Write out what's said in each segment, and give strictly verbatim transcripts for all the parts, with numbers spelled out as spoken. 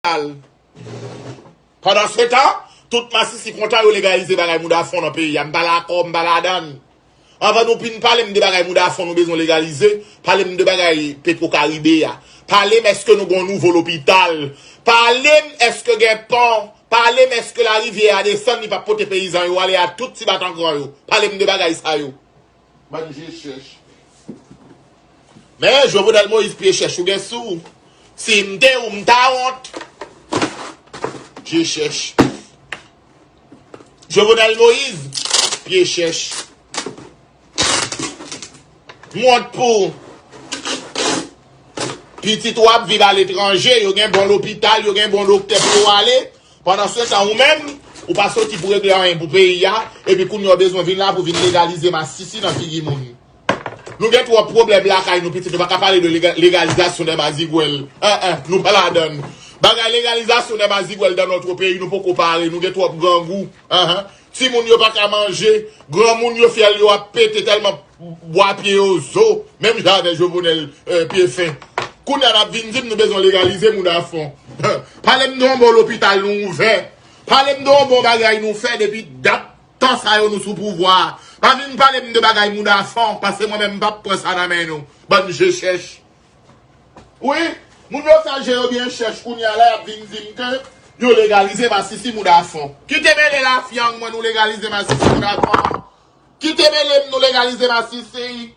lopital. Pandan se tan, tout masisi kontan yo legalize bagay mouda fon nan peyi a. M pa dakò, m pa ladan. Anvan nou fin pale m de bagay mouda fon nou bezwen legalize, pale m de bagay Petro Caribe a. Pale m èske nou gon nouvo lopital. Pale m èske gen pon. Pale m èske larivyè a desann li p ap pote peyizan yo ale a tout ti batankran yo. Pale m de bagay sa yo. Bann je chèch. Men Jovenel Moïse pye chèch ou gen sou. Si m te ou m ta wont. Je chèch. Jovenel Moïse pye chèch. M wont pou pitit ou ap viv aletranje, yo gen bon lopital, yo gen bon doktè pou yo ale. Pandan se tan ou menm, ou pa soti pou regle anyen pou peyi a, epi kounye a w bezwen vin la pou vin legalize masisi nan figi moun. Nou gen twòp pwoblèm lakay nou pitit, nou pa ka pale de lega- legalizasyon de mazigwèl. An an, nou pa ladan. Bagay legalizasyon de mazigwèl dan nòt peyi, nou poko pare, nou gen twòp grangou. An an. Timoun yo pa ka manje, granmoun yo fyèl yo ap pete tèlman bwa pye yo zo, menm jan avè Jovenel eh, pye fen. Kounye a n ap vin di m nou bezwen legalize mouda fon. Pale m de yon bon lopital nou ouvè. Pale m de yon bon bagay nou fè depi dat tan sa yo nou sou pouvwa a. Pa vin pale m de bagay mouda fon, paske mwen menm m p ap pran sa nan men nou. Bann je chèch. Wi, moun yo fè je yo byen chèch kounye a la y ap vin di m ke yo legalize masisi mouda fon. Kite mele lafyang mwen nou legalize masisi mouda fon. Kite mele m nou legalize masisi.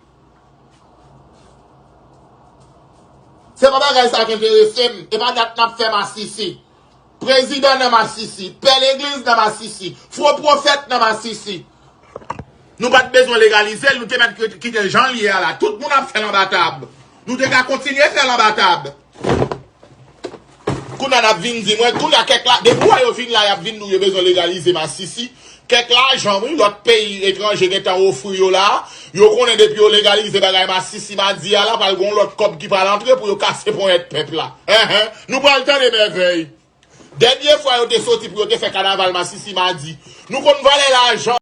Se pa bagay sa k enterese m. E pa dat n ap fè masisi. Prezidan nan masisi. Pè legliz nan masisi. Fo pwofèt nan masisi. Nou pa t bezwen legalize l, nou te mèt kite l jan l ye a la. Tout moun ap fè l anba tab. Nou te ka kontinye fè l anba tab. Kounye a n ap vin di mwen, kounye a kèk la, depi w wè yo vin la, y ap vin di w yo bezwen legalize masisi. Kèk lajan, wi, lòt peyi etranje gentan ofri yo la. Yo konnen depi yo legalize bagay masisi madi a la, pral gen yon lòt kòb ki pral antre pou yo kase ponyèt pèp la. Enhen, nou pral tande mèvèy. Dènye fwa yo te soti pou yo te fè kanaval masisi madi. Nou konn valè lajan.